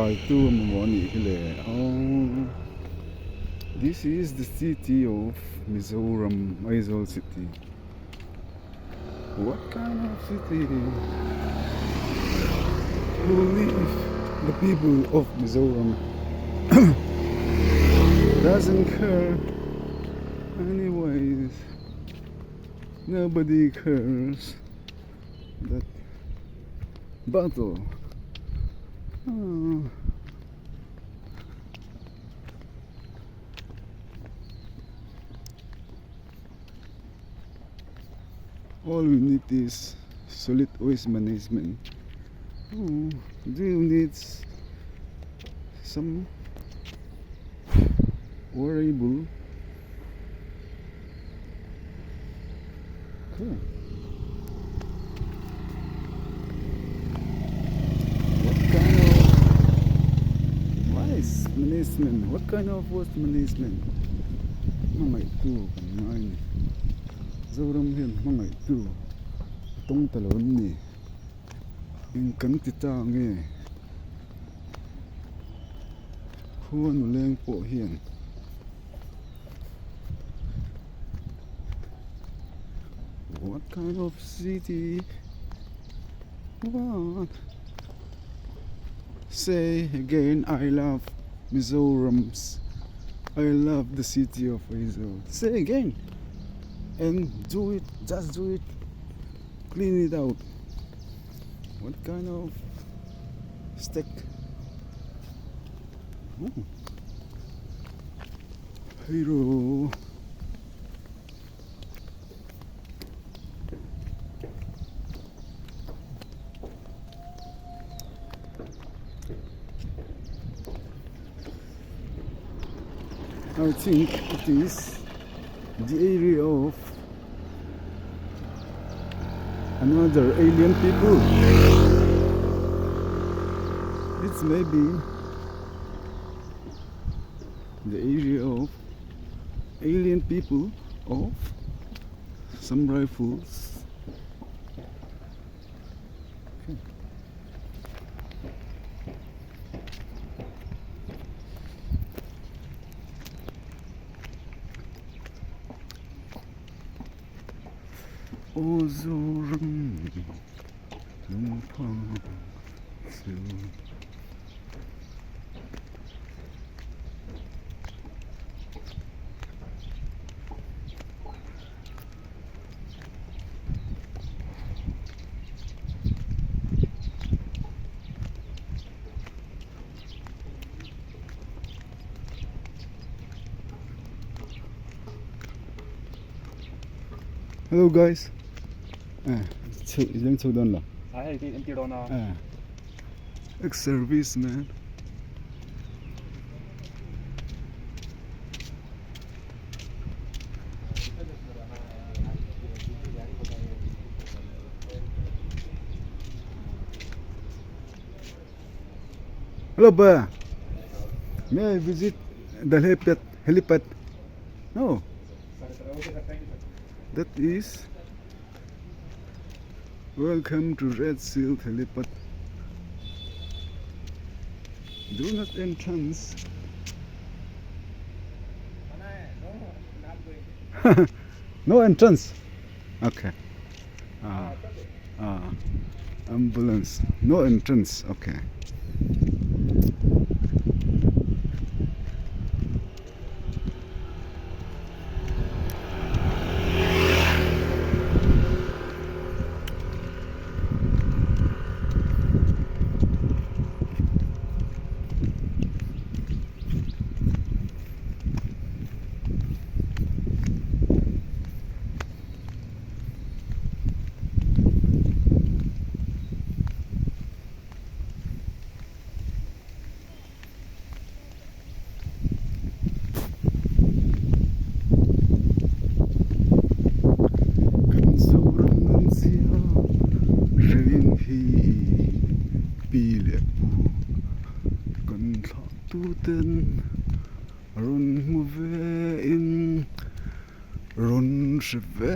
faitu a mamawh a nih hi le aww this is the city of Mizoram Aizawl city what kind of city who live the people of Mizoram doesn't care anyways nobody cares that battle ah. All we need is solid waste management. Oh, do you need some worryable? Cool. What kind of waste management? What kind of waste management? Hmangaihtu kan ngai a ni. Zoram hian hmangaihtu a tawng ta lo an ni. Eng kan ti ta nge? Khua nuleng pawh hian. What kind of city? What? Say again, I love Mizoram's. I love the city of Aizawl. Say again. And do it, just do it. Clean it out. What kind of stick? Oh. Hero. I think it is the area of another alien people. It's maybe the area of alien people of some rifles. Okay. Aw Zoram lungphang chu. Hello guys. Eh, chho leng chho dawn lo. A hei ti entir dawn a. Eh. Ex service man. Hello ba. May I visit the helipad? Helipad? No. That is welcome to Red Seal Helipad. Do not entrance. No entrance. Okay. Ah. Ah. Ambulance. No entrance. Okay. Kan Zoram nun zia reng hi pi leh pu kan thlah tu ten rawn hmu ve in rawn hre ve.